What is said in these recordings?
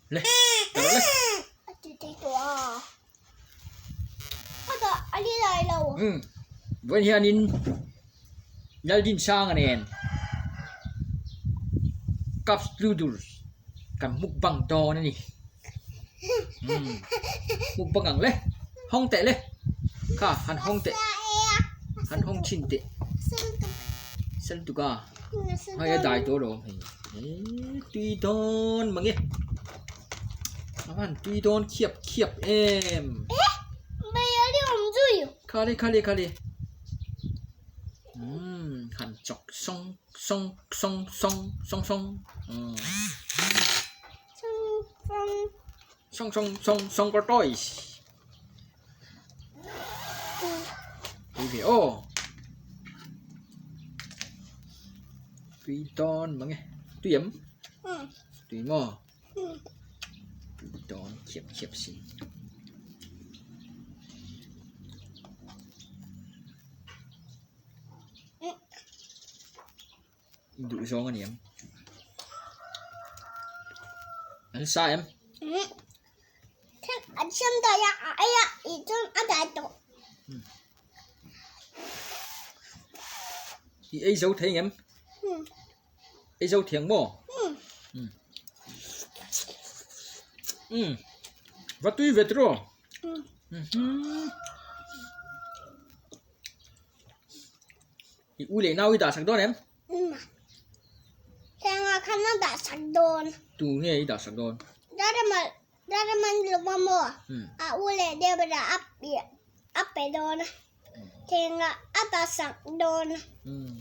Le ta rawh le. Umm vawiin hianin Laldinsanga nen cup noodles kan mukbang dawn a ni. Umm mukbang ang le hawng teh le kha han hawng teh han hawng chhin teh sen tuk a hei a dai tawh alawm hei tui dawn mange a van tui dawn khiap khiap em khale khale khale umm han chawk sawng sawng sawng sawng sawng sawng umm sawng sawng sawng sawng tortoise tui ve aw tui dawn mang e tui em tui maw tui dawn khiap khiap si. Duh zawng a ni em? An sa em? An siam daih a, a ei a, ih chuan a dai tawh. I ei zo thei ngem? Ei zo thiang maw? Umm. Va tui ve tiraw? I u leh nau i dah sak dawn em? Umm. Heng ah khan a dah sak dawn. Tu nge i dah sak dawn? Daraman Daraman lova maw? A u leh Debra a a pe dawn a. Heng ah a dah sak dawn. Umm.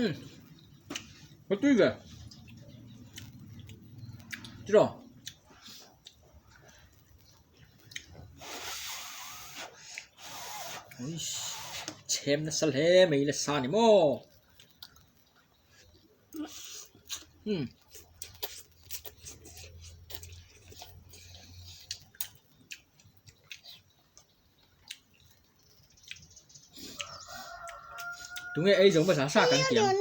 Umm. Ka tui ve. Tiraw? Chhem nasa hle mai nasa ni maw umm tunge ei zo hmasa sa kan ti ang.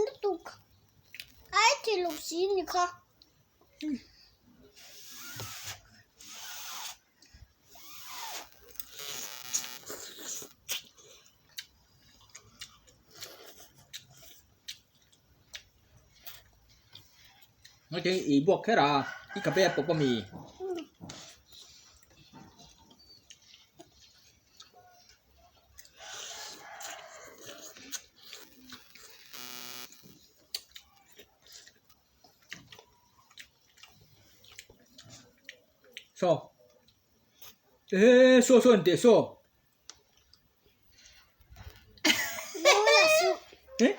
Nói chuyện ý buộc hết à ít cà phê bột mì Saw eh saw saw teh saw eh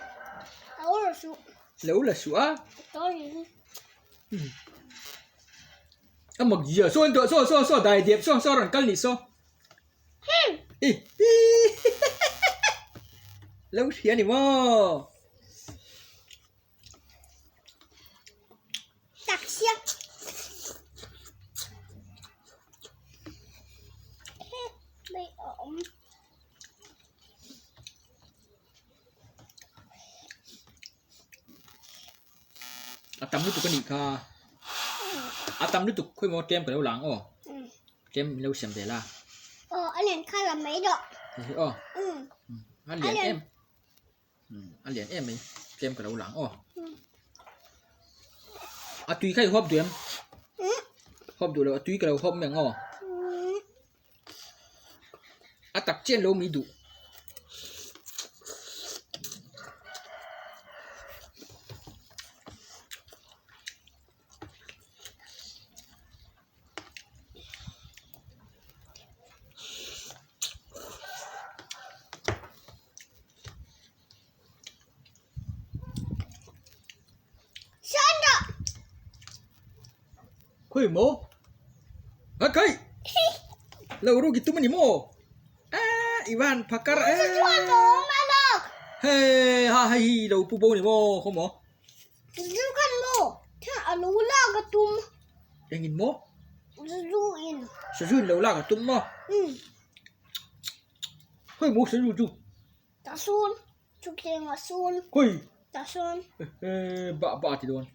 lo la suh a a mak zia saw an tawh saw saw saw dai dep saw saw rawn kal nih saw eh lo hria ni maw. A tam lutuk a nih kha a tam lutuk khawi maw tlem ka lo lang aw tlem min lo siam ve la aw a lian kha la mai dawh hei hi aw a lian em. A lian em mai tlem ka lo lang aw a tui kha i hawp duh em hawp duh loh a tui ka lo hawp mai ang aw a tak chian lo mi duh. Khawi maw? A kai! Lo ru ki tum a ni maw? A i van phakar e! Hei ha hei hi lo pu bo ni maw khaw maw? Engin maw? Sazu in lo lak a tum maw? Umm. Khawi maw sazu chu? Ta sawn, thutthleng ah sawn. Khawi? Ta sawn. Ehe, bah bah a ti dawn.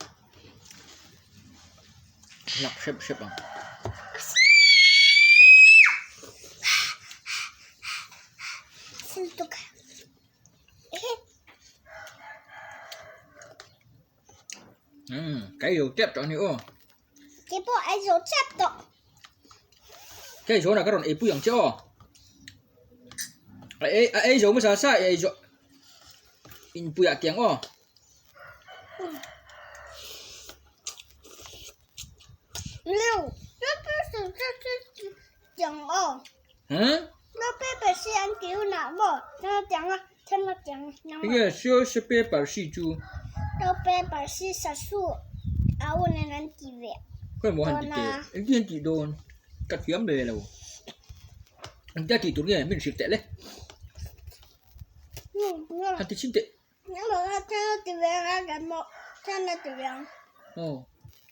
Lak hrep hrep ang. Sil tuk. Umm, ka ei zo tep tawh a ni aw. Kei pawh ei zo tep tawh. Kei zawnah ka rawn ei pui ang che aw. A ei a ei zo hmasa sa ei zo inpuiah tiang aw. Enge sio paper si chu? Khawi maw han ti teh? Engtin an tih dawn? Ka thiam ve lo. Engtia tih tur nge min hrilh teh le? Han ti chhin teh. Aw,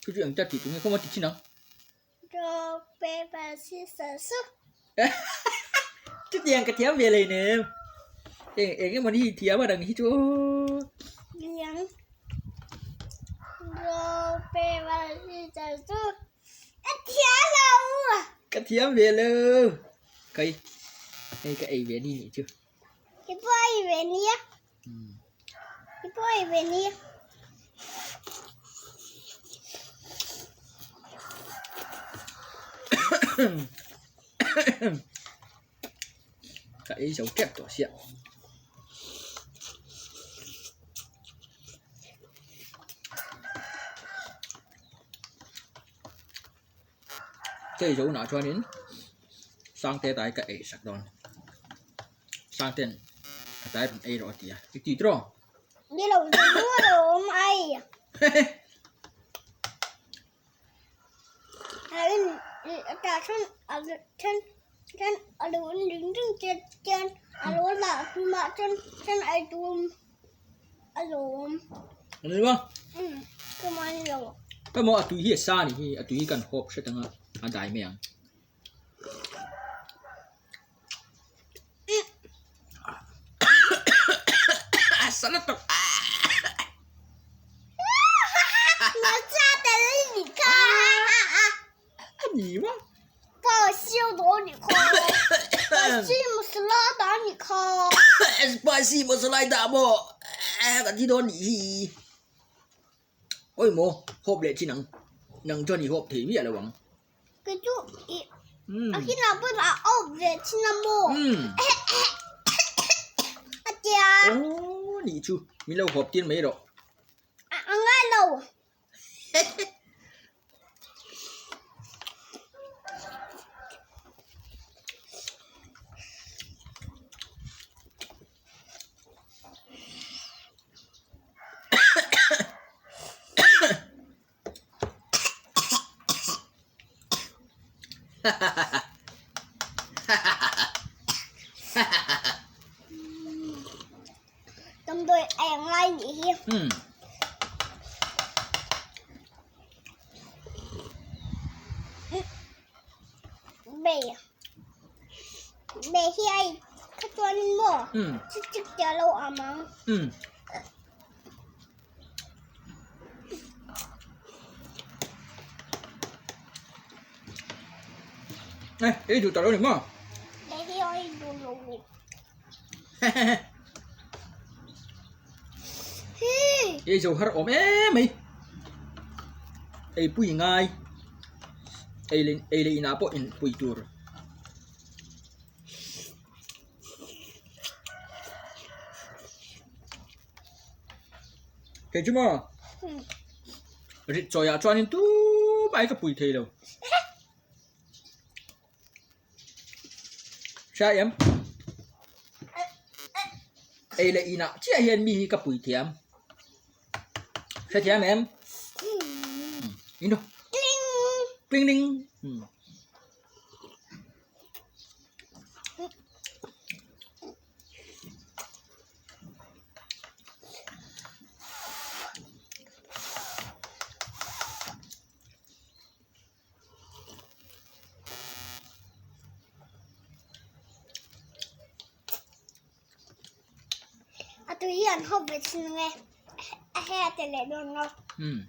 chu chu engtia tih tur nge khaw maw ti chhin ang? Chutiang ka thiam ve lei nem. Eng eng emaw ni hi thiam a dang hi chu aw. Ka thiam ve lo. Kai hei ka ei ve ni nih chu. Ka ei zo tep tawh sia. Ka ei zo hunah chuanin Sangte tai ka ei sak dawn. Sangten ka tai rawn ei rawh a ti a, i ti tawh? Ni lo chu a lo awm ai. A in tah chuan a then then a lo in ring ring te chuan a lo lah tumah chuan then ei tum a lo awm. Ani lo? Umm tumah ni lo. Ka maw a tui hi a sa ni hi a tui hi kan hawp hret anga a dai mai ang. Spicy masala i dah maw kan thi dawn nih hi awi maw hawp leh chin ang nang chuan i hawp thei miah lo ang. Kei chu i a kinah pawh a awp ve thin a maw? A tia. Aw nih chu min lo hawp tir mai rawh. A ngai lo. Damdawi a eng lai nih hi. Bei bei hi ai kha chuanin maw chik chik te a lo awm ang. Này, ei duh tawh lo ni maw? Ei zo har awm em mai. Ei pui ngai. Ei leh ei leh inah pawh in pui tur. Kei chu maw rit chawiah chuanin tumah hi ka pui thei lo hria em ei leh inah chiah hian mi hi ka pui thiam hrethiam em in rawh tling tling. tui hi an hawp ve thin ang e. A hei a ti leh dawn lo. Hmm.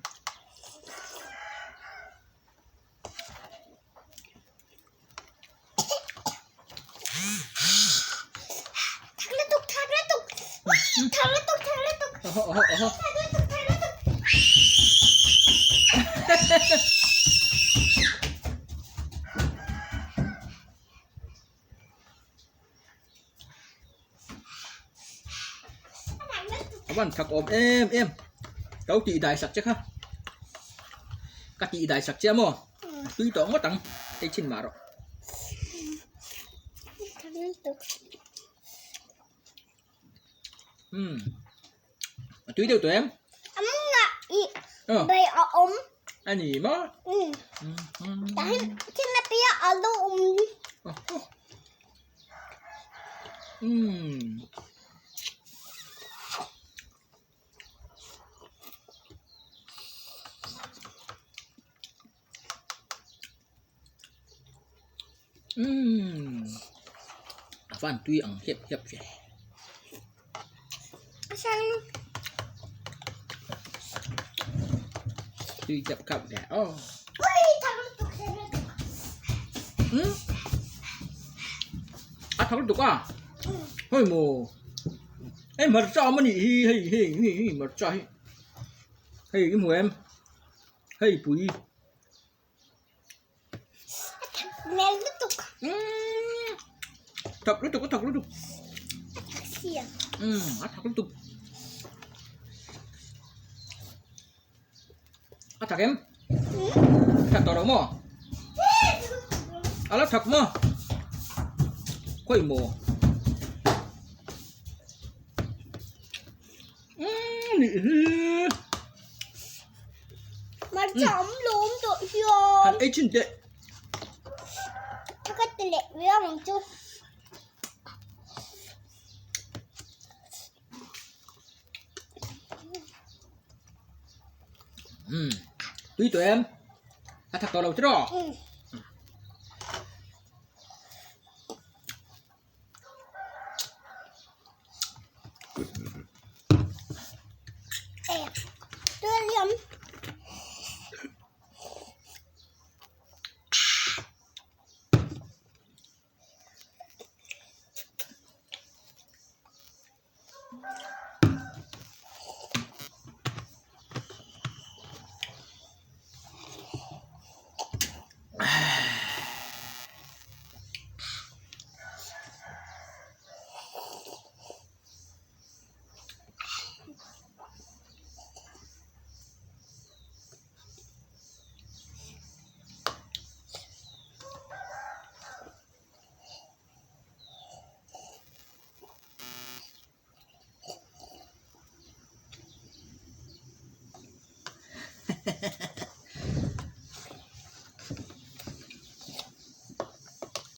Thak lutuk, thak lutuk. Thak lutuk, thak lutuk. Oho, oho, oho. Thak lutuk, thak lutuk. A van thak awm em em ka lo tih dai sak che kha ka tih dai sak che a maw a tui tawh ngawt ang hei chhin mah rawh. Umm a tui deuh tawh em? A ni maw? Umm. Umm a van tui ang hiap hiap ve. Tui chap khap ve aw. Umm a thak lutuk a hei maw hei hmarcha awm a nih hi hei hei hei hei hmarcha hi hei i hmu em hei pui. Hmel lutuk. Umm thak lutuk a thak lutuk. A thak sia. Umm a thak lutuk. A thak em? A thak tawh lo maw? A la thak maw? Khawi maw? Umm nih hi. Hmarcha awm lawm tawh hian. Han ei chin teh. Ka ti leh viau ang chu. Umm tui tawh em? A thak tawh lo tiraw? Umm.